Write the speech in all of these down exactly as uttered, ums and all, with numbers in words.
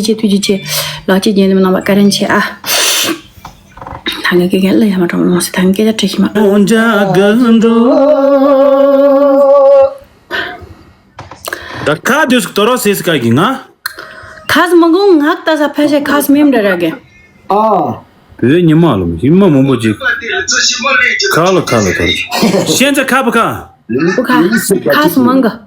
ཆེ། ཐུགས་རྗེ་ཆེ། ལགས་ཀྱི་རྒན་ལགས་རྣམ་པ་བཀའ་དྲིན་ཆེ་ཨ། ད་ངས་དགེ་རྒན་ལ་ཡ་མ་གྲོགས་མོ་སི་ད་ངས་སྐད་ཆ་དྲི་ཤི་མ། ད་ཁ་དུས་སུ་དོ་རོགས་ཟེར་སི་ཀ་གི་ང་། ཁ་སི་མ་གོང་ངག་ལྟ་ས་ཕལ་ཆེར་ཁ་སི་མེམ་འདྲ་ར་གི། ཨ། བོད་ཉི་མ་ལོ་ཉི་མ་མང་པོ་ཅིག་ཁ་ལ་ཁ་ལ་ཁ་ལ་ཤན་ཚ་ཁ་པ་ཁ། པུ་ཁ། ཁ་སི་མང་གི།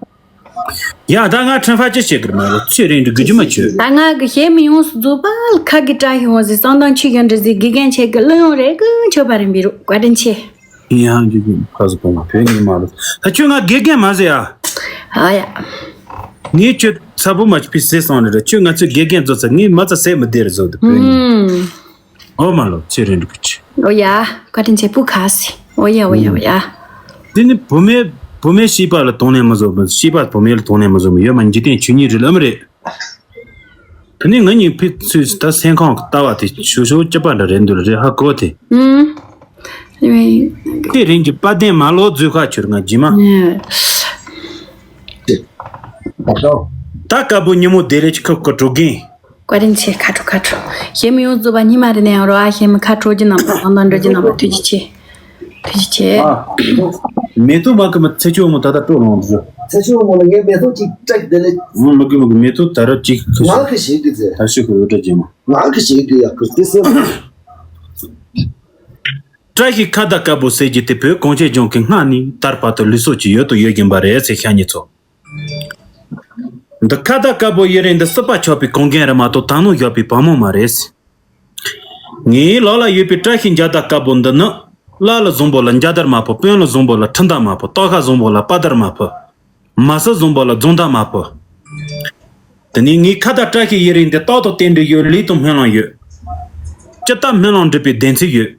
ཡ་ད་ང་ཁྲིན་ཧྥ་ཅི་བྱེད་གི་མ་རེད། ཚེ་རིང་འདྲི་གི་རྒྱུ་མ་ཆོད། ད་ང་གི་གཞས་མི་ཡོངས་སུ་རྫོགས་པ་ལ་ཁ་གི་བཀྲ་ཤིས་འོང་ཟིག་བསམ་དང་ཆོས་ཀྱང་འདྲི་ཟིག་དགེ་རྒན་ཆེ་གི་གླུ་ཡོང་རེ་གི་མཆོད་པ་རིམ་པའི་རུ་བཀའ་དྲིན་ཆེ། ཡང་འདི་གི་ཁ་སི་གོང་བོད་ཉི་མ་རེད། ད་ཁྱོད་ང་དགེ་རྒན་མ་ཟེར་ཡ། ཨ་ཡ། ངས་ཁྱོད་ཚ་པོ་མ་ཆུ་པི་ཟེར་སོང་རེད། ཁྱོད་ང་ཚོའི་དགེ་རྒན་རྫོགས་ཚར་ངས་མ་ཚ་ཟེར་མི་བདེ་རེད་བཟོ་འདུག་བོད་ཉི་མ། ཨུམ། ཨོ་མ་ལོ་ཚེ་རིང་འདྲི་གི་ཆེ། ཨོ་ཡ། བཀའ་དྲིན་ཆེ་པུ་ཁ་སི། ཨོ་ཡ་ཨོ་ཡ་ཨོ་ཡ། དེ་ནི་བུ་མེད་བུ་མེད་ཤེས་པ་ལ་དོགས་ནས་མི་བཟོ་བུ་ཤེས་པ་བུ་མེད་ལ་དོགས་ནས་མི་བཟོ་མི་ཡོད་མ་འཇིག་རྟེན་ཆོས་ཉིད་རེད་ལམ་རེད། དེ་ནི་ང་གཉིས་ཕི་ཚོས་ད་སེམས་ཁོང་གི་ལྟ་བ་དེ་ཞུ་ཞུ་སྐྱིད་པ་འདྲ་རེད་འདུག་རེད་ཧ་གོ་དེ། ཨུམ། དེ་རིང་གི་དཔལ་ལྡན་མ་ལོ་རྫུས་ཁ་ཆུར་ང་རྗེས་མ། ད་དཀར་པོ་ཉིན་མོ་བདེ་ལེགས་ཀྱི་ཁུ་ཁུ་འགྲོ་གིན། བཀའ་དྲིན་ཆེ་ཁ་དྲོ་ཁ་དྲོ། གཞས་མི་ཡོངས་རྫོགས་པ་ཉི་མ་རེ་ནས་ཡང་རོ་ཨ་གཞས་མི་ཁ་དྲོ་རྒྱུ་རྣམས་དང་དང་འགྲོ་རྒྱུ་རྣམས་ལ་ཐུགས་རྗེ་ཆེ། ཐུགས་རྗེ་ཆེ། ཨ། མེ་ཏོག་མ་ཀི་མ་ཚེ་ཆུང་མོ་ད་ལྟ་སྤྲོ་ལོང་འདུག་ཚེ་ཆུང་མོ་ལ་ངས་མེ་ཏོག་ཅིག་སྤྲད་དེ་ལས། ཨང་མ་ཀི་མ་ཀི་མེ་ཏོག་ད་ར་ཅིག་ཁུ་ང་གི་ཞིག་གི་ཚེ། ད་ཤི་ཁུ་རུ་འདྲ་རྗེས་མ། ང་གི་ཞིག་གི་ཡག་གི་དེ་སེམས། བཀྲ་ཤིས་ཁ་བརྡ་དཀར་པོ་ཟེར་རྒྱུ་དེ་བོད་གངས་ཅན་ལྗོངས་ཀྱི་སྔ་ནས་དར་བར་དུ་ལུས་སྲོག་གི་ཡོད་དུ་ཡོད་བཞིན་པ་རེད་ཟེར་ཤ་ཉེ་ཚོ། འདི་ཁ་བརྡ་དཀར་པོ་ཡི་རིང་འདི་སྲིད་པ་ཆགས་པའི་གོང་རྒན་རེད་མ་གཏོགས་ད་ནང་བཞག་པའི་བུ་མོ་མ་རེད། ངའི་ལག་ལ་ཡོད་པའི་བཀྲ་ཤིས་འཇའ་དར་དཀར་པོ་འདི་ནི། བླ་ལ་བཟང་པོ་ལ་འཇའ་དར་མ་ཕོ། དཔོན་ལ་བཟང་པོ་ལ་ཁྲི་མདའ་མ་ཕོ། སྟག་ཤར་བཟང་པོ་ལ་དཔའ་དར་མ་ཕོ། མ་སྲིང་བཟང་པོ་ལ་རྫོང་དར་མ་ཕོ། དེ་ནས་ངའི་ཁ་བརྡ་བཀྲ་ཤིས་ཡི་རིང་འདི་རྟག་ཏུ་བརྟན་འགྲིག་ཡོད། ལུས་དང་སྨོན་ལམ་ཡོད། ཅི་ལྟར་སྨོན་ལམ་འགྲུབ་པའི་བདེན་ཚིག་ཡོད།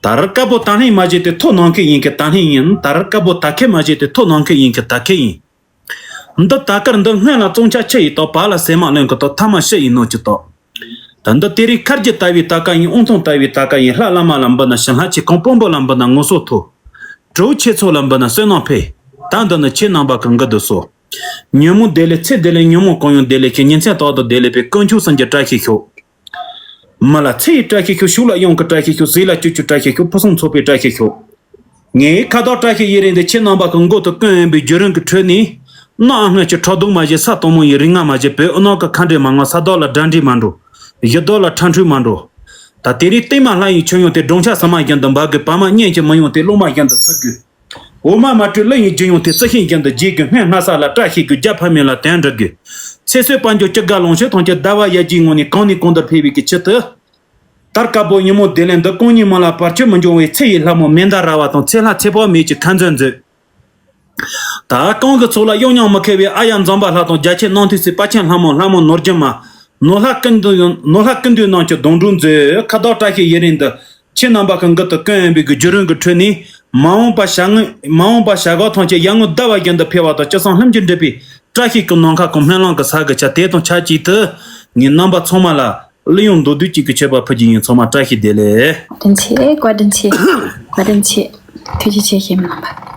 ད་རེས་དཀར་པོ་ད་ལྷིང་མ་བྱས་ཏེ་ཐོག་ནང་ཁུལ་ཡིན་གི་ད་ལྷིང་ཡིན། ད་རེས་དཀར་པོ་ད་ཁེ་མ་བྱས་ཏེ་ཐོག་ནང་ཁུལ་ཡིན་གི་ད་ཁེ་ཡིན། འདི་ད་དཀར་འདི་སྔོན་ལ་བཙོང་ཆ་ཆི་ཡི་ཏོག་བར་ལ་སེ་མ་ལོན་གི་ཏོག་ཐ་མ་ཤི་ཡི་ནོ་ཅི་ཏོག་ད་འདི་དེ་རིང་མཁར་རྒྱུ་ལྟ་བུའི་ད་ཀ་ཡིན། ཨོང་ཐོང་ལྟ་བུའི་ད་ཀ་ཡིན། ལྷ་བླ་མ་ལ་འབུལ་ན་ཞི་ལྷ་ཆེ། གང་དཔོན་པོ་ལ་འབུལ་ན་ངོ་སོ་མཐོ། གྲོགས་ཆེ་ཚོགས་ལ་འབུལ་ན་བསོད་ནམས་འཕེལ། ད་འདི་ནི་ཁྱེད་རྣམ་པ་གི་མགུར་དུ་གསོལ། ཉོན་མོངས་བདེ་ལེགས་ཚེ་བདེ་ལེགས། ཉོན་མོངས་གང་ཡོང་བདེ་ལེགས་ཁྱེད། ཉིན་མཚན་རྟག་ཏུ་བདེ་ལེགས་པའི། དཀོན་མཆོག་གསུམ་གྱི་བཀྲ་ཤིས་ཤོག་མི་ལ་ཚེ་ཡི་བཀྲ་ཤིས་ཤོག་ཕྱུགས་ལ་གཡང་གི་བཀྲ་ཤིས་ཤོག་ཟས་ལ་སྤྱོད་ཀྱི་བཀྲ་ཤིས་ཤོག་ཕུན་སུམ་ཚོགས་པའི་བཀྲ་ཤིས་ཤོག་ངའི་ཁ་དོག་བཀྲ་ཤིས་ཡི་རིང་འདི་ཁྱེད་རྣམ་པ་གི་མགོ་དུ་བསྐོན་པའི་བརྒྱུད་རིམ་གྱི་ཁྲོད་ནས། གནམ་སྔོན་གྱི་ཁྲག་འཐུང་མ་བྱེད། ས་དྭངས་མོ་ཡི་རིགས་ལྔ་མ་བྱེད། བོད་ཨ་ནག་གི་ཁ་འདྲེ་མ་ངོ་། ས་བདག་ལ་དགྲ་འདྲེ་མ་འགྲོ། གཞི་བདག་ལ་ཁྲག་འཁྲུག་མ་འགྲོ། ད་དེ་རིང་བསྟན་མ་ལྷ་ཡི་ཆོས་ཡོང་སྟེ། སྦྲང་ཆར་ས་མ་བཞིན་དུ་འབབ་དགོས། བ་མ་གཉན་གྱིས་མི་ཡོང་སྟེ། གློག་མ་བཞིན་དུ་འཚིག་དགོས། འོ་མ་མ་དྲོས་གླུ་ཡི་རྒྱུན་ཡོང་སྟེ། རྩི་ཤིང་བཞིན་དུ་རྒྱས་དགོས། སྔོན་སྔ་ས་ལ་བཀྲ་ཤིས་དགོས། རྒྱ་ཕ་མེས་ལ་དོན་འགྲུབ་དགོས། ཚེ་བསོད་དཔལ་འབྱོར་སྐྱེ་རྒ་ལོངས་སྤྱོད་ཐམས་ཅད་ཟླ་བ་ཡར་རྒྱས་ངང་ནས་གོང་ནས་གོང་དུ་འཕེལ་བའི་གི་ཆེད་དུ། དར་དཀར་པོ་ཉིན་མོ་བདེ་ལེགས་འདི་སྐུ་ཉིད་མ་ལ་བར་ཆད་མི་འབྱུང་བའི་ཚེ་ཡི་ལྷ་མོ་མེ་མདའ་ར་བ་དང་ཚེ་ལྷ་ཚེ་དཔག་མེད་ཀྱི་ཁ་འཛིན་མཛོད། ད་གང་གི་ཚོགས་ལ་གཡོ་མྱོང་མི་ཁེལ་བའི་ཨ་ཡ་འཛོམས་པ་ལྷ་དང་རྒྱ་ཆེན་རྣམ་ཐོས་སྲས། དཔལ་ཆེན་ལྷ་མོ་ལྷ་མོ་ནོར་རྒྱུན་མ། ནོར་ལྷ་ཀུན་འདུས་ནོར་ལྷ་ཀུན་འདུས་རྣམས་ཀྱི་སྡོང་གྲོགས་མཛོད། ཁ་དོག་བཀྲ་ཤིས་ཡི་རིང་འདི། ཁྱེད་རྣམ་པ་གི་མགུར་དུ་བསྐོན་པའི་གི་བརྒྱུད་རིམ་གྱི་ཁྲོད་ནས། མ་འོངས་པ་བྱ་དངོས་མ་འོངས་པ་བྱ་གག་ཐམས་ཅད་ཡར་ངོའི་ཟླ་བ་བཞིན་དུ་འཕེལ་བ་དང་། ཅི་བསམ་ལྷུན་གྱིས་འགྲུབ་པའི་བཀྲ་ཤིས་ཀྱི་ནམ་མཁའ་གང་སྨོན་ལམ་གྱི་ས་གི་ཆ་དེ་དང་ཆབས་ཅིག་ཏུ། ངས་རྣམ་པ་ཚང་མ་ལ་གླུ་དབྱངས་མདོར་བསྡུས་གཅིག་གི་མཆོད་པ་ཕུལ་རྒྱུ་ཡིན། ཚང་མ་བཀྲ་ཤིས་བདེ་ལེགས། བཀའ་དྲིན་ཆེ། བཀའ་དྲིན་ཆེ། བཀའ་དྲིན་ཆེ། ཐུགས་རྗེ་ཆེ་གཞས་མི་རྣམ་པ།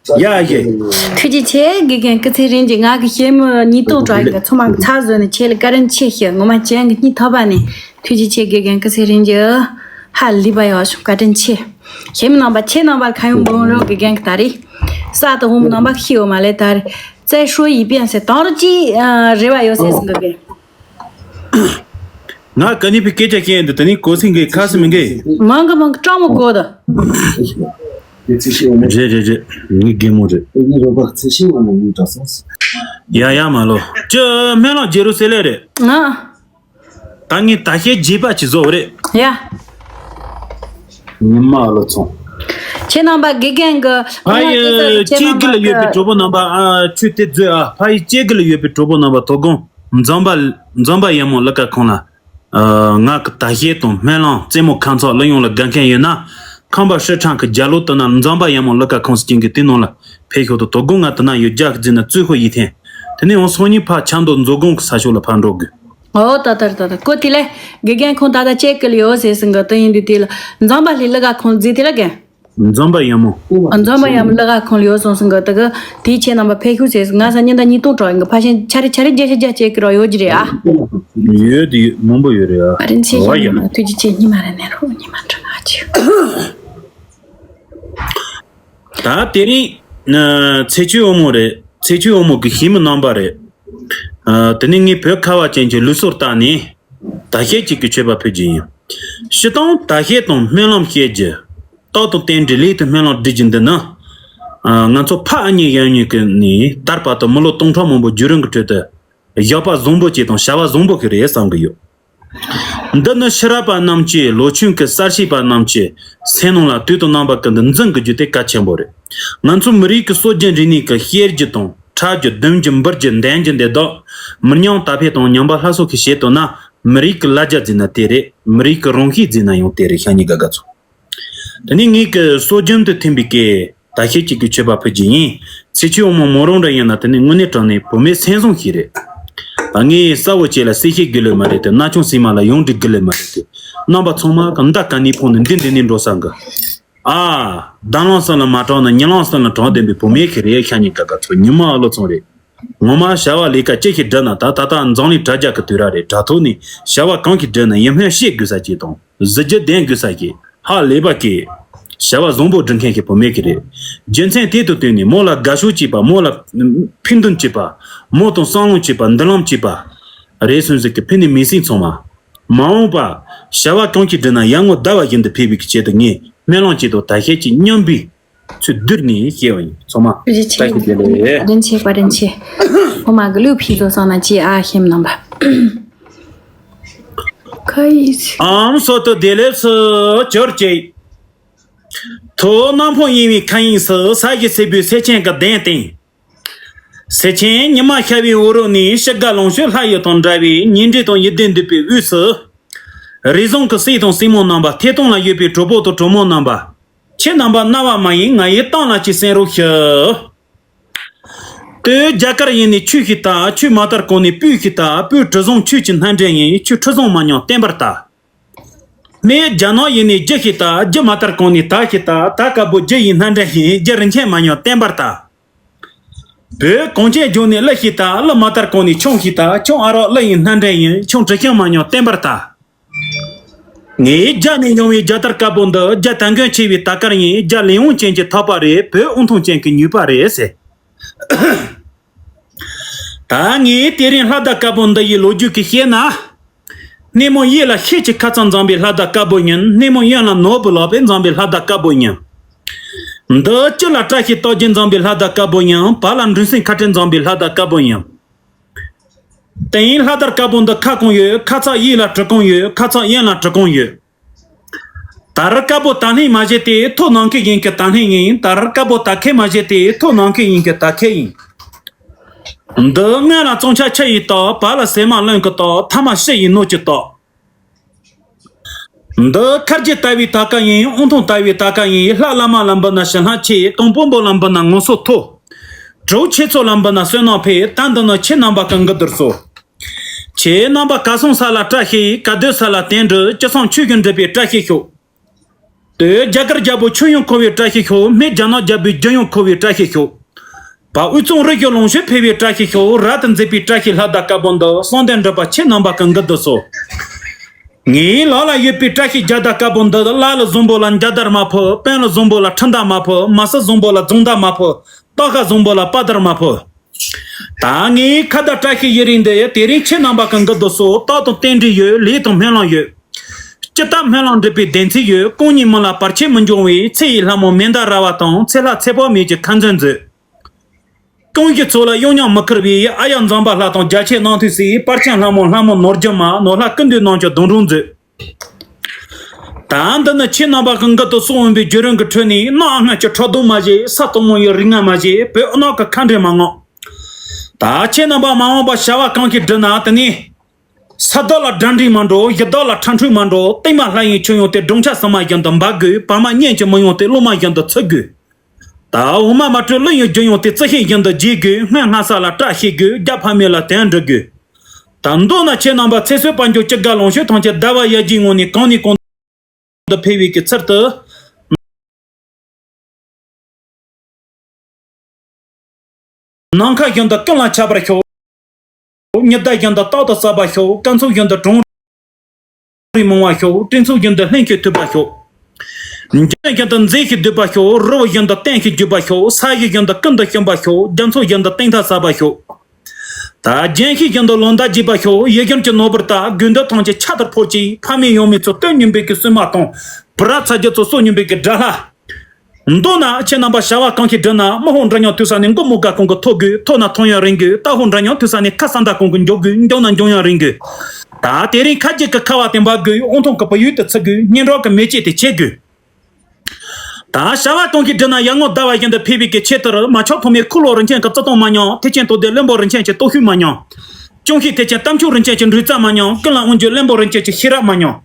ཡ་ཡེ། ཐུགས་རྗེ་ཆེ། དགེ་རྒན་སྐུ་ཚེ་རིང་གི། ང་གི་གཞས་མི་ཉིས་སྟོང་གྲངས་ཀྱི་ཚང་མ་གི་ཚར་བཟོས་ནས་ཁྱེད་ལ་བཀའ་དྲིན་ཆེ་ཞུ། ངོ་མ་ཅན་གི་སྙིང་ཐག་པ་ནས་ཐུགས་རྗེ་ཆེ། དགེ་རྒན་སྐུ་ཚེ་རིང་གི། ཧ་ལས་པ་ཡག་བྱུང་། བཀའ་དྲིན་ཆེ། ཁྱེད་མི་རྣམ་པ། ཁྱེད་རྣམ་པར་ཁ་ཡོང་འབུང་རོགས་ཀྱི་རྒན་གྱི་ད་རེས་ས་དང་འོམ་རྣམ་པ་ཤི་ཡོད་མ་ལས། ད་རེས་རྩེ་ཧྲོ་ཡི་པན་ཟེར་དང་རོ་ཅི་རེ་བ་ཡོད་ཟེར་སོང་གི་རྒན། ང་ག་ནི་པའི་སྐད་ཆ་བཤད་འདི་ད་ནི་གོ་སིང་གི་ཁ་སི་མི་འགའི། མང་གི་མང་གི་སྤྲང་མོ་གོ་ད། རེད་རེད་རེད། ངའི་རྒན་མོ་རེད། ཡ་ཡ་མ་ལོ། ཅི་སྨོན་ལམ་རྒྱལ་རུ་སེ་ལེ་རེད། ང་། ད་ངས་ད་བཤད་རྗེས་པ་ཅི་བཟོ་རེད། ཡ། ཉི་མ་ལོ་ཚོང་། ཁྱེད་རྣམ་པ་དགེ་རྒན་གྱི། ཕ་ཡི་ཁྱེད་རྣམ་པ་ཅེ་གི་ལ་ཡོད་པའི་གྲོགས་པོ་རྣམ་པ། ཨ་ཆུ་དེ་མཛོད་ཨ། ཕ་ཡི་ཅེ་གི་ལ་ཡོད་པའི་གྲོགས་པོ་རྣམ་པ་དོ་དགོང་འཛོམས་པ་འཛོམས་པ་ཡག་མོ་གླུ་གར་ཁང་ལ། ཨ་ང་གི་ད་བཤད་དང་སྨོན་ལམ་རྩེད་མོ་ཁ་ཚོགས་གླུ་དབྱངས་ལ་དགའ་མཁན་ཡོད་ན། ཁམས་པ་ཧྲི་ཁྲང་གི་རྒྱ་ལོ་དུ་ན་འཛོམས་པ་ཡག་མོ་གླུ་གར་ཁང་སུ་སྐྱིན་གི་དེ་ནང་ལ་ཕེབས་ཤོག་དང་། དོ་དགོང་ང་དུ་ན་ཡོད་རྒྱ་གི་རྫི་ན་རྩོད་ཤོག་ཡིད་ཐེན། དེ་ནས་འོང་སང་ཉིན་ཕ་ཆ་མདོ་མཛོ་སྒང་གི་ས་ཕྱོགས་ལ་ཕར་འགྲོ་དགོས། ཨོ་ད་ད་ད་ད་ཀོ་ཏི་ལེ། དགེ་རྒན་ཁོང་ད་ལྟ་ཅེ་གི་ལ་ཡོད་ཟེར་སྲིད་གི། དེ་ཡིན་དུས་དེ་ལ་འཛོམས་པ་ལྷའི་གླུ་གར་ཁང་རྫི་དེ་ལ་རྒན། འཛོམས་པ་ཡག་མོ། ཨ་འཛོམས་པ་ཡག་མོ་གླུ་གར་ཁང་ལ་ཡོད་སོང་སྲིད་གི། ད་གི་དེའི་ཁྱེད་རྣམ་པ་ཕེབས་ཤོག་ཟེར་སྲིད། ང་ས་ཉིན་ད་ཉིས་སྟོང་གྲོགས་ཡིན་གི། ཕ་ཤེན་ཆ་རེ་ཆ་རེ་རྒྱ་ཤ་རྒྱ་ཅེ་གི་རོ་ཡོད་ཀྱི་རེད་ཨ། ཡོད་དེ་ཡོད་མང་པོ་ཡོད་རེད་ཨ། ཨ་རིན་ཆེ་ཨོ་ཡ། ཤ་ཉི་མ་ཐུགས་རྗེ་ཆེ། ཉི་མ་རེ་ནས་རོ་ཉི་མ་འདྲ་ང་ཅི། ད་དེ་རིང་ཚེ་ཆུ་འོ་མོ་རེད། ཚེ་ཆུ་འོ་མོ་གི་ཞི་མི་རྣམ་པ་རེད། ཨ་དེ་ནི་ངའི་བོད་ཁ་བ་ཅན་གྱི་ལུགས་སྲོལ་ལྟར་ནས་ད་བཤད་ཅིག་གི་མཆོད་པ་ཕུལ་རྒྱུ་ཡིན། སྤྱིར་བཏང་ད་བཤད་དང་སྨོན་ལམ་བཤད་རྒྱུ། རྟག་ཏུ་རྟེན་འབྲེལ་ལས་དང་སྨོན་ལམ་སྒྲིག་རྒྱུ་འདི་ནི། ཨ་ང་ཚོ་ཕ་ཨ་མྱེས་གཞོན་ནུ་གི་ནས་དར་བར་དུ་མི་ལོ་སྟོང་ཕྲག་མང་པོ་བརྒྱུད་རིམ་གྱི་ཁྲོད་དུ་བཞག་པ་བཟང་པོ་ཅིག་དང་བྱ་བ་བཟང་པོ་ཞིག་རེད་བསམ་གྱི་ཡོད། འདི་ནི་ཕྱི་རབས་པ་རྣམས་ཀྱིས། ལོ་ཆུང་གི་གསར་སྐྱེས་པ་རྣམས་ཀྱི་སེམས་ནང་ལ་དུས་དང་རྣམ་པ་ཀུན་ཏུ་འཛིན་དགོས་རྒྱུ་དེ་གལ་ཆེན་པོ་རེད། ང་ཚོ་མི་རིགས་ཀྱི་སྲོལ་རྒྱུན་རིག་གནས་ཀྱི་བཤད་རྒྱུ་དང་འཁྲབ་རྒྱུ་སྡོམ་རྒྱུ་འབུལ་རྒྱུ་འདོན་རྒྱུ་འདི་དག་མི་ཉམས་དར་འཕེལ་དང་ཉམས་པ་སླར་གསོ་གི་ཆེད་དུ་ན། མི་རིགས་ཀྱི་ལ་རྒྱ་བརྩིས་ན་དེ་རེད། མི་རིགས་ཀྱི་རང་གཤིས་བརྩིས་ན་ཡང་དེ་རེད། ཤ་ཉེ་དགའ་དགའ་ཚོ། དེ་ནས་ངེད་ཀྱི་སྲོལ་རྒྱུན་དུ་ཐིམ་པའི་སྐད་ད་ཤེད་ཅིག་གི་མཆོད་པ་ཕུལ་རྒྱུ་ཡིན། ཚེ་ཆུ་འོ་མོ་མོ་རང་འདྲ་ཡིན་ན་དེ་ནི་དངོས་གནས་དྲང་གནས་བུད་མེད་སེམས་བཟང་ཞིག་རེད། ད་ངས་གསལ་བོ་བྱས་ལ་གསལ་བཤད་དགོས་ལེ་མ་རེད་དེ། ན་ཆུང་སྲིད་མ་ལ་ཡོངས་འགྲིག་དགོས་ལེ་མ་རེད་དེ། རྣམ་པ་ཚང་མ་གི་མདའ་ག་ནས་ཕོག་ནས་འདི་འདི་ནས་འགྲོ་ས་འགི། ཨ། ཟླ་གླང་སྲིན་ལ་མ་དྲངས་ན་ཉི་གླང་སྲིན་ལ་དྲངས་བསྡད་པའི་བུད་མེད་ཞིག་རེད། ཤ་ཉེ་དགའ་དགའ་ཚོ། ཉི་མ་ཨ་ལོ་ཚང་རེད། ངོ་མ་བྱ་བ་ལས་ཀ་ཅི་ཞིག་བསྒྲུབས་ན། ད་ད་ལྟ་འཛམ་གླིང་དྲ་རྒྱ་གི་དུས་རབས་རེད། དྲ་ཐོག་ནས་བྱ་བ་གང་ཞིག་བསྒྲུབས་ན་ཡིན་སྨོན་བཤད་དགོས་ས་ཅིག་དང་གཟི་བརྗིད་ལྡན་དགོས་ས་ཅིག་ཧ་ལས་པ་གི་བྱ་བ་བཟང་པོ་སྒྲུབ་མཁན་ཞིག་བུད་མེད་ཀྱི་རེད། རྒྱུ་མཚན་དེ་དང་བསྟུན་ནས་མོ་ལ་དགའ་ཕྱོགས་གཅིག་པ། མོ་ལ་ཕན་འདུན་གཅིག་པ། མོ་དང་བསམ་བློ་གཅིག་པ། མདུན་ལམ་གཅིག་པ་རེད་སོང་ཟིག་གི་ཕན་ནི་མི་སྲིད་ཚང་མ། མ་འོངས་པ་བྱ་བ་གང་ཞིག་བསྒྲུབས་ན་ཡར་ངོ་ཟླ་བ་བཞིན་དུ་ཕེབས་པའི་ཆེད་དུ་ངས་སྨོན་ལམ་གཅིག་དང་ད་ཤེད་གཅིག་མཉམ་པའི་ཚུལ་བསྡུར་ནས་བཤད་པ་ཡིན། ཚང་མ་ཐུགས་རྗེ་ཆེ། བཀྲ་ཤིས་བདེ་ལེགས། བཀའ་དྲིན་ཆེ། བཀའ་དྲིན་ཆེ། ཁོ་མ་གི་ལུག་ཕྱིས་བཟོ་སོང་ན་ཅི་ཨ་ཤེམ་རྣམ་པ། ཁ་ཡིས། ཨམ་སོ་ཏོ་བདེ་ལེགས་སུ་གྱུར་ཅིག་ཐོག་གནམ་ཕོག་གཡེང་བའི་མཁའ་དབྱིངས་སུ་ས་གཞི་སེར་པོའི་སེར་ཆེན་གྱི་གདན་སྟེང་། སེར་ཆེན་ཉི་མ་ཤར་བའི་འོག་རོལ་ནས་ཕྱི་དགའ་ལོངས་སྤྱོད་ལྷ་ཡུལ་དང་འདྲ་བའི་ཉིན་རེ་དང་ཡིད་བདེ་འདོད་པའི་དབུས་སུ། རེ་ཟུང་གི་སྲས་དང་སྲས་མོ་རྣམ་པ། ཐད་གཏོང་ལ་ཡོད་པའི་གྲོགས་པོ་དང་གྲོགས་མོ་རྣམ་པ། ཁྱེད་རྣམ་པ་རྣ་བ་མ་ཡེངས་ང་ཡི་གཏམ་ལ་ཅིག་གསན་རོགས་ཞུ། སྟོད་རྒྱ་གར་ཡིན་ནི་ཆོས་ཤིག་ལྟ། ཆོས་མ་དར་གོང་ནི་སྤོས་ཤིག་ལྟ། སྤོས་དྲི་བཟང་ཆོས་ཀྱི་སྣ་འདྲེན་ཡིན། ཆོས་ཁྲི་བཟང་མ་ཉམས་བསྟན་པར་ལྟ། སྨད་རྒྱ་ནག་ཡིན་ནི་རྒྱུ་ཞིག་ལྟ། རྒྱུ་མ་དར་གོང་ནི་དར་ཞིག་ལྟ། དར་དཀར་པོ་རྒྱུ་ཡི་སྣ་འདྲེན་ཡིན། རྒྱུ་རིན་ཆེན་མ་ཉམས་བསྟན་པར་ལྟ། བོད་གངས་ཅན་ལྗོངས་ནས་གླུ་ཞིག་ལྟ། གླུ་མ་དར་གོང་ནས་ཆང་ཞིག་ལྟ། ཆང་ཨ་རོགས་གླུ་ཡི་སྣ་འདྲེན་ཡིན། ཆང་དྲི་ཞིམ་མ་ཉམས་བསྟན་པར་ལྟ། ངའི་རྒྱ་ནས་ཡོང་བའི་རྒྱ་དར་དཀར་པོ་འདི། རྒྱ་དར་མགོན་ཆེ་བའི་དར་དཀར་ཡིན། རྒྱ་ལས་དབང་ཅན་གྱི་ཐག་པ་རེད། བོད་དབུང་ཐང་ཅན་གྱི་ནུས་པ་རེད་ཟེར། ད་ངས་དེ་རིང་ལྷ་དར་དཀར་པོ་འདི་ཡི་ལོ་རྒྱུས་ཀྱི་བཤད་ན། སྣེ་མོ་གཡས་ལ་ཤེད་ཀྱི་ཁ་ཚ་འཛོམས་པའི་ལྷ་དར་དཀར་པོ་ཡིན། སྣེ་མོ་གཡོན་ལ་ནོར་བུ་ལོག་པས་འཛོམས་པའི་ལྷ་དར་དཀར་པོ་ཡིན། འདི་སྤྱི་ལ་བཀྲ་ཤིས་རྟགས་བརྒྱད་འཛོམས་པའི་ལྷ་དར་དཀར་པོ་ཡིན། བར་ལ་འབྲིང་སྲིང་ཁ་བྲལ་འཛོམས་པའི་ལྷ་དར་དཀར་པོ་ཡིན། དེ་ཡིན་ལྷ་དར་དཀར་པོ་འདི་ཁ་གང་ཡོད། ཁ་ཚ་གཡས་ལ་གྲི་གང་ཡོད། ཁ་ཚ་གཡོན་ལ་གྲི་གང་ཡོད། དར་དཀར་པོ་དར་སྣེ་མ་བྱས་ཏེ། ཐོག་ནམ་མཁའི་དབྱིངས་ཀྱི་དར་སྣེ་ཡིན། དར་དཀར་པོ་དར་ཁལ་མ་བྱས་ཏེ། ཐོག་ནམ་མཁའི་དབྱིངས་ཀྱི་དར་ཁལ་ཡིན། འདི་སྔོན་ལ་གཙང་ཆབ་ཆུ་ཡི་རྟགས། བར་ལ་ཟེགས་མ་རླུང་གི་རྟགས། ཐ་མ་ཤི་ཡི་ནོར་གྱི་རྟགས། འདི་མཁར་རྒྱུ་ལྟ་བུའི་དར་དཀར་ཡིན། དབུང་ཐང་ལྟ་བུའི་དར་དཀར་ཡིན། ལྷ་བླ་མ་ལ་འབུལ་ན་ཞི་ལྷག་ཆེ། དང་པོ་འབོ་ལ་འབུལ་ན་ངོ་སོ་མཐོ། གྲོགས་ཆེ་ཚོགས་ལ་འབུལ་ན་བསོད་ནམས་འཕེལ། ད་འདི་ནི་ཁྱེད་རྣམ་པ་གི་འགུ་བསྡུར་སོ། ཁྱེད་རྣམ་པ་གར་སོང་ས་ལ་བཀྲ་ཤིས། གར་སྡོད་ས་ལ་རྟེན་འབྲེལ། ཅི་བསམ་ཆོས་ཀྱི་འགྲུབ་པའི་བཀྲ་ཤིས་ཤོག་ཏེ་རྒྱ་གར་རྒྱལ་པོ་ཆོས་དབྱིངས་འཁོར་བའི་བཀྲ་ཤིས་ཤོག་སྨད་རྒྱ་ནག་རྒྱལ་པོའི་རྒྱལ་ཡུམ་འཁོར་བའི་བཀྲ་ཤིས་ཤོག་བ་དབུས་གཙང་རི་ཞོལ་ལོངས་སྤྱོད་འཕེལ་བའི་བཀྲ་ཤིས་ཤོག་རབ་ཏུ་མཛེས་པའི་བཀྲ་ཤིས་ལྷ་དར་དཀར་པོ་འདི། གསང་བདེ་འགྲུབ་པ་ཁྱེད་རྣམ་པ་གི་འགུ་བསྡུར་སོ། ངའི་ལག་ལ་ཡོད་པའི་བཀྲ་ཤིས་རྒྱལ་དར་དཀར་པོ་འདི། བླ་ལི་བཟང་པོ་ལ་རྒྱལ་དར་མ་ཕུབ། དཔོན་ལི་བཟང་པོ་ལ་ཁྲིམས་དར་མ་ཕུབ། མ་སྲུ་བཟང་པོ་ལ་རྫོང་དར་མ་ཕུབ། སྟག་ཤར་བཟང་པོ་ལ་དཔའ་དར་མ་ཕུབ། ད་ངའི་ཁ་བརྡ་བཀྲ་ཤིས་ཡི་རིགས་འདི་དེ་རིང་ཁྱེད་རྣམ་པ་གི་མགུལ་དུ་གསོལ། རྟག་ཏུ་རྟེན་འབྲེལ་ཡོད། ལས་དང་སྨོན་ལམ་ཡོད། སྤྱི་ལྟར་སྨོན་ལམ་འགྲུབ་པའི་བདེན་ཚིག་ཡོད། གང་ཉིད་མི་ལ་བར་ཆད་མི་འབྱུང་བའི། ཚེ་ཡི་ལྷ་མོ་མན་དཱ་ར་བ་དང་། ཚེ་ལྷ་ཚེ་དཔག་མེད་ཀྱི་ཁ་འཛིན་མཛོད། གང་ཞིག་ཚོགས་ལ་གཡོ་ཉམས་མི་ཁུར་བའི། ཨཱརྱ་མཛངས་པ་ལྷ་དང་རྒྱ་ཆེན་རྣམ་ཐོས་སྲས། དཔལ་ཆེན་ལྷ་མོ་ལྷ་མོ་ནོར་རྒྱུ་མ། ནོར་ལྷ་ཀུན་འདུས་རྣམས་ཀྱི་སྡོང་གྲོགས་མཛོད། ད་འདི་ནི་ཁྱེད་རྣམ་པ་གི་མགུལ་དུ་གསོལ་འོས་པའི་བརྒྱུད་རིམ་གྱི་ཁྲོད་ནས། གནམ་སྔོན་གྱི་ཁྲག་འཐུང་མ་བྱེད། ས་དང་མོ་ཡི་རིགས་ངན་མ་བྱེད། བོད་ཨ་ནག་གི་ཁ་འདྲེ་མ་མངགས། ད་ཁྱེད་རྣམ་པ་མ་འོངས་པ་བྱ་བ་གང་ཞིག་བསྒྲུབ་ན། དེ་ནི་ས་བདག་ལ་དགྲ་འདྲེ་མ་འགྲོ། གཞི་བདག་ལ་ཁྲ་འཁྲུག་མ་འགྲོ། བརྟན་མ་ལྷ་ཡི་ཆོས་ཡང་དེ། སྦྲང་ཆར་ཟ་མ་བཞིན་དུ་འབབ་དགོས། བ་མ་གཉན་གྱིས་མི་ཡོང་སྟེ། གློ་མ་བཞིན་དུ་འཚིག་དགོས། ད་འོ་མ་མ་དྲོས་གླུ་ཡི་རྒྱུན་ཡང་དེ། རྩི་ཤིང་བཞིན་དུ་འབྱེད་དགོས། སྔོན་སྔ་ས་ལ་བཀྲ་ཤིས་དགོས། རྒྱ་ཕ་མེས་ལ་དོན་འགྲུབ་དགོས། ད་མདོར་ན་ཁྱེད་རྣམ་པ་ཚེ་བསོད་དཔལ་འབྱོར་སྐྱེ་རྒ་ལངས་ཕྱུག་ཐམས་ཅད་ཟླ་བ་ཡར་རྒྱས་ངང་ནས་གང་ནས་གང་དུ་འཕེལ་བའི་གི་ཚུལ་དུ། ནམ་མཁའ་བཞིན་དུ་ཀུན་ལ་ཁྱབ་པར་ཤོག། ཉི་ཟླ་བཞིན་དུ་རྟག་ཏུ་གསལ་བར་ཤོག། སྐར་ཚོགས་བཞིན་དུ་གྲང་རེག་མང་བར་ཤོག། སྤྲིན་ཚོགས་བཞིན་དུ་ལྷུན་གྱིས་གྲུབ་པར་ཤོག། འཇིག་རྟེན་བཞིན་དུ་མཛེས་ཤིང་སྡུག་པར་ཤོག། རི་བོ་བཞིན་དུ་བརྟན་ཞིང་རྒྱས་པར་ཤོག། ས་གཞི་བཞིན་དུ་ཀུན་ཏུ་ཞིམ་པར་ཤོག། རྒྱ་མཚོ་བཞིན་དུ་གཏིང་མཐའ་གསལ་བར་ཤོག། ད་རྒྱན་ཤིང་བཞིན་དུ་ལོ་ཟླ་རྒྱས་པར་ཤོག། ཡིད་བཞིན་གྱི་ནོར་བུར་ལྟ། དགོས་འདོད་ཐམས་ཅད་ཆར་ལྟར་ཕོབ་ཅིག། ཕ་མེས་ཡང་མེས་ཚོ་བསྟོད་སྙིང་པོའི་གི་སྲུང་མ་དང་། བུ་རབས་ཚ་རྒྱུད་ཚོ་གསོ་སྙིང་པོའི་གི་དགྲ་ལྷ། མདོར་ན་ཁྱེད་རྣམ་པ་བྱ་བ་གང་ཞིག་བསྒྲུབ་ན། དམག་དཔུང་འདྲ་མཉམ་དུས་ས་ནས་མགོ་རྨོངས་དགའ་གང་གི་ཐོབ་དགོས། ཐོབ་ན་ཐོབ་ཡང་རིང་དགོས། རྟ་ཕོ་འདྲ་མཉམ་དུས་ས་ནས་ཁ་ས་མདའ་གང་གི་འཇོག་དགོས། འཇོག་ན་འཇོག་ཡང་རིང་དགོས། ད་དེ་རིང་ཁ་རྗེ་གི་ཁ་བ་དེ་འབབ་དགོས། དབང་ཐང་གི་བུ་ཡུག་དེ་ཚིག་དགོས། སྙན་གྲགས་ཀྱི་མེ་ལྕེ་དེ་མཆེད་དགོས། ད་བྱ་བ་གང་ཞིག་བསྒྲུབ་ན་ཡར་ངོ་ཟླ་བ་བཞིན་དུ་འཕེལ་བའི་གི་ཆེད་དུ། མ་ཆགས་ཐོགས་མེད་འཁོར་ལོ་རིན་ཆེན་གྱི་བརྩི་མཐོང་མ་ཉམས། ཐེག་ཆེན་རྟོགས་ལྡན་བློན་པོ་རིན་ཆེན་གྱི་སྟོབས་ཤུགས་མ་ཉམས། སྐྱོང་ཤུགས་ཐེག་ཆེན་རྟ་མཆོག་རིན་ཆེན་གྱི་འགྲོས་ཚད་མ་ཉམས། ཀུན་ལ་དབང་བསྒྱུར་བློན་པོ་རིན་ཆེན་གྱི་ཤེས་རབ་མ་ཉམས།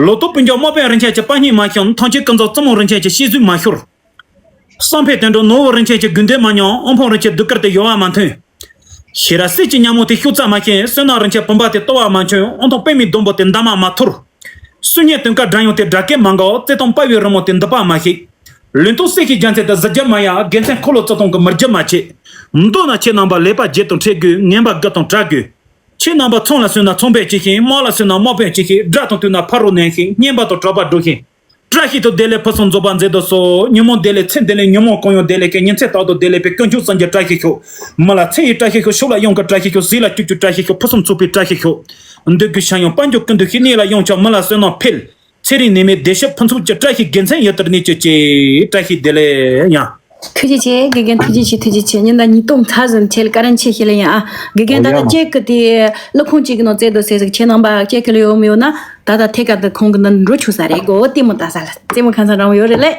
ལོ་ཏོག་སྤུན་ཀྱག་དམག་དཔོན་རིན་ཆེན་གྱི་དཔའ་སྙིང་མ་ཞུམ། ཐང་ཆེན་ཀུན་རྫོབ་བཙུན་མོ་རིན་ཆེན་གྱི་གཤིས་གཟུགས་མ་ཤོར། བསམ་འཕེལ་དོན་གྲུབ་ནོར་བུ་རིན་ཆེན་གྱི་དགོས་འདོད་མ་ཉམས། དབང་ཕོངས་རིན་ཆེན་གདུགས་དཀར་དེ་གཞོལ་བ་མ་ཐོན། ཤེས་རབ་གསེར་གྱི་ཉ་མོ་དེ་ཤུགས་རྩ་མ་ཞན། བསོད་ནམས་རིན་ཆེན་བུམ་པ་དེ་སྟོར་བ་མ་བྱོན། དབང་ཐང་པདྨའི་སྡོང་པོ་དེ་འདབ་མ་མ་འཐོར། སྲོལ་ངན་དུང་དཀར་སྒྲ་དབྱངས་དེ་སྒྲ་སྐད་མ་འགག། བརྩེ་དུང་དཔའ་བོའི་རི་མོ་དེ་འདུད་པ་མ་ཤིག། ལུང་སྟོང་གསེར་གྱི་རྒྱལ་མཚན་དེ་གཟི་བརྗིད་མ་ཡལ། དགེ་མཚན་འཁོར་ལོ་བརྩི་མཐོང་གི་མུར་རྒྱུན་མ་ཆད། མདོར་ན་ཁྱེད་རྣམ་པ་ལེགས་པར་བརྗེད་དང་འཕྲད་དགོས། ངན་པ་དགུ་དང་བྲལ་དགོས། ཁྱེད་རྣམ་པ་ཚོང་ལ་སོན་ན་ཚོང་དཔོན་གཅིག་ཤེས། དམག་ལ་སོན་ན་དམག་དཔོན་གཅིག་ཤེས། དགྲ་དང་མཐུན་ན་ཕ་རོལ་ནས་ཤེས། སྙན་པ་དང་གྲགས་པ་སྒྲོག་ཤེས། བཀྲ་ཤིས་དང་བདེ་ལེགས་ཕུན་སུམ་རྫོགས་པ་མཛད་དུ་གསོལ། ཉོན་མོངས་བདེ་ལེགས་ཚེ་འདི་ལས་ཉོན་མོངས་གང་ཡང་བདེ་ལེགས་ཤིག། ཉིན་མཚན་རྟག་ཏུ་བདེ་ལེགས་པའི་དཀོན་མཆོག་གསུམ་གྱི་བཀྲ་ཤིས་ཤོག། མི་ལ་ཚེ་ཡི་བཀྲ་ཤིས་ཤོག། ཕྱུགས་ལ་གཡང་གི་བཀྲ་ཤིས་ཤོག། ཟས་ལ་སྐྱིད་ཆུའི་བཀྲ་ཤིས་ཤོག། ཕུན་སུམ་ཚོགས་པའི་བཀྲ་ཤིས་ཤོག། འདོད་དགུའི་ཤ་ཡང་དཔལ་འབྱོར་ཀུན་ཏུ་ཤིག། གནས་ལ་གཡང་ཆགས་མི་ལ་བསོད་ནམས་འཕེལ། ཚེ་རིང་ནད་མེད་བདེ་གཤེགས་ཕུན་ཚོགས་ཀྱི། བཀྲ་ཤིས་དགེ་མཚན་ཡུན་དུ་གནས་གྱུར་ཅིག། བཀྲ་ཤིས་བདེ་ལེགས་ཡང་། ཐུགས་རྗེ་ཆེ། དགེ་རྒན་ཐུགས་རྗེ་ཆེ། ཐུགས་རྗེ་ཆེ། ཉིན་ལྟར་ཉིས་སྟོང་ཚར་ཟིན་ཁྱེད་ལ་བཀའ་དྲིན་ཆེ་ཞུ་ལེ་ཡིན་ཨ། དགེ་རྒན་ད་ལྟ་ཅེག་གི་དེ་ཀླུ་ཁང་གཅིག་གི་ནང་བཙལ་དུ་ཟེར་ཟིག། ཁྱེད་རྣམ་པ་ཅེག་གི་ལ་ཡོད་མི་ཡོད་ན། ད་ལྟ་ཐད་ཀར་དུ་ཁང་གི་ནང་འགྲོ་ཆོག་ས་རེད་གོ། ལྟད་མོ་ལྟ་ས་ལ་རྩེད་མོ་ཁང་ཚང་རང་ཡོད་རེད་ལེ།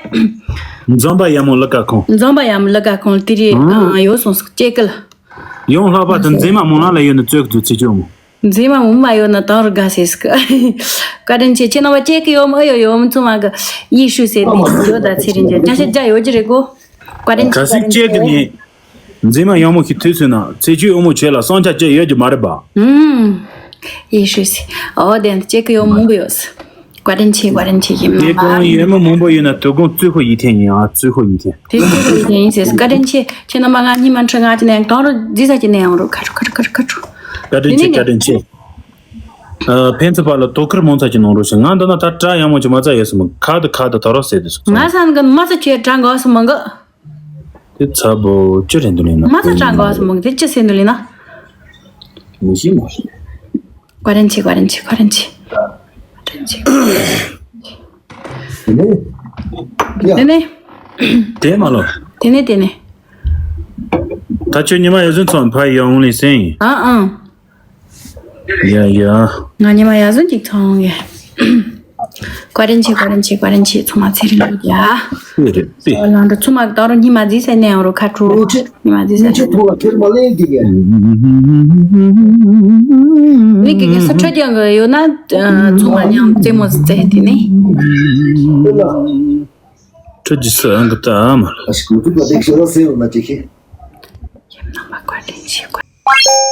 འཛོམས་པ་ཡག་མོ་གླུ་གར་ཁང་། འཛོམས་པ་ཡག་མོ་གླུ་གར་ཁང་དེ་རེད། ཨང་། ཡོད་སོང་ཟིག་ཅེག་གི་ལ། ཡང་ལྷག་པར་དུ་མཛེས་མ་མོ་ལ་ལ་ཡོད་ན་བཙལ་གི་འདུག་ཚེ་ཆོས་མོ། མཛེས་མ་མོ་མ་ཡོད་ན་དང་རུ་དགའ་ཟེར་ཟིག། བཀའ་དྲིན་ཆེ། ཁྱེད་རྣམ་པ་ཅེག་གི་ཡོད་མོ་ཨེ་ཡོད་ཡོད་མོ་ཚང་མ་གི་ཡིག་ཤུ་ཟེར་དེ་ཡོད། ད་ཚེ་རིང་ཅན་ཉ་ཤ་རྒྱ་ཡོད་ཀྱི་རེད་གོ། བཀའ་དྲིན་ཆེ། ག་སྲིད་བཀའ་དྲིན་ཅེག་གི་ཆེ། ནི་མཛེས་མ་ཡག་མོ་ཞིག་ཐུག་སོང་ན་ཚེ་ཆོས་ཨོ་མོ་ཁྱེད་ལ་བསམ་འཆར་ཅིག་ཡོད་ཀྱི་མ་རེད་པ། ཨུམ། ཡེ་ཤུ་སི། ཨོ་དེ་ཅེག་གི་ཡོད་མང་པོ་ཡོད། བཀའ་དྲིན་ཆེ། བཀའ་དྲིན་ཆེ། ཡིན་དེ་ནམ་གང་ཡོད་མི་མང་པོ་ཡོད་ན་དོ་དགོང་རྩོད་ཤོག་ཡིན་ཐེངས་ཡིན་ཨ། རྩོད་ཤོག་ཡིན་ཐེངས། དེ་རྩོད་ཤོག་ཡིན་ཐེངས་ཡིན་ཟེར། བཀའ་དྲིན་ཆེ། ཁྱེད་རྣམ་པ་ང་གཉིས་མ་འཕྲད་ང་ཅི་ནས་གང་རུ་རྫི་ས་ཅི་ནས་ཡང་རུ་ཁ་ཁྲོ་ཁ་ཁྲོ་ཁ་ཁྲོ། བཀའ་དྲིན་ཆེ། བཀའ་དྲིན་ཆེ། ཨ། ཕན་ཚུན་བར་ལ་དོ་ཁུར་མང་ཙམ་ཅིག་གནང་རོགས་ཞེས། ང་འདི་ན་ད་གྲ་ཡག་མོ་ཅིག་མ་རྩ་ཡོད་སོང་། ཁ་དུ་ཁ་དུ་ད་རོགས་ཟེར་དུ་སོང་། ང་ས་ན་གི་མ་རྩ་ཁྱེད་གྲ་འགག་སོང་མང་གི། དེ་ཚ་པོ་ཅི་རེད་འདུག་ལེ་ན། མ་རྩ་གྲ་འགག་སོང་མང་གི་དེ་ཅི་ཟེར་འདུག་ལེ་ན། མི་ཤེས་མ་ཤེས། བཀའ་དྲིན་ཆེ། བཀའ་དྲིན་ཆེ། བཀའ་དྲིན་ཆེ། བཀའ་དྲིན་ཆེ། དེ་ནས། དེ་ནས། དེ་མ་ལོ། དེ་ནས་དེ་ནས། ད་ཁྱོད་ཉི་མ་ཡར་སོན་ཚོང་ཕ་ཡོང་ལེ་སེང་། ཨ་ཨང་། ཡ་ཡ། ང་ཉི་མ་ཡར་སོན་ཅིག་ཚོང་གི། བཀའ་དྲིན་ཆེ། བཀའ་དྲིན་ཆེ། བཀའ་དྲིན་ཆེ། ཚང་མ་ཚེ་རིང་ལུགས་ཡ། དཔེ་རེད་དཔེ། ལང་འགྲོ་ཚང་མ་ད་རུང་ཉི་མ་རྫི་ས་ནས་ཡང་རུ་ཁ་དྲོ། ཉི་མ་རྫི་ས་ནས། ལས་ཀྱི་གེ་ས་ཁྲོད་ཀྱང་གི་ཡོད་ན་ཚང་མ་མཉམ་རྩེད་མོ་རྩེ་དེ་ནི། ཁྲོད་ཀྱི་སུ་ཨང་གི་ད་མ་རེད། ཨ་ཞིག་གོ་ཐུབ་པ་དེ་ཤོད་ཟེར་བ་མ་བྱེད་ཁྱེད། ཁྱེད་རྣམ་པ་བཀའ་དྲིན་ཆེ། བཀའ།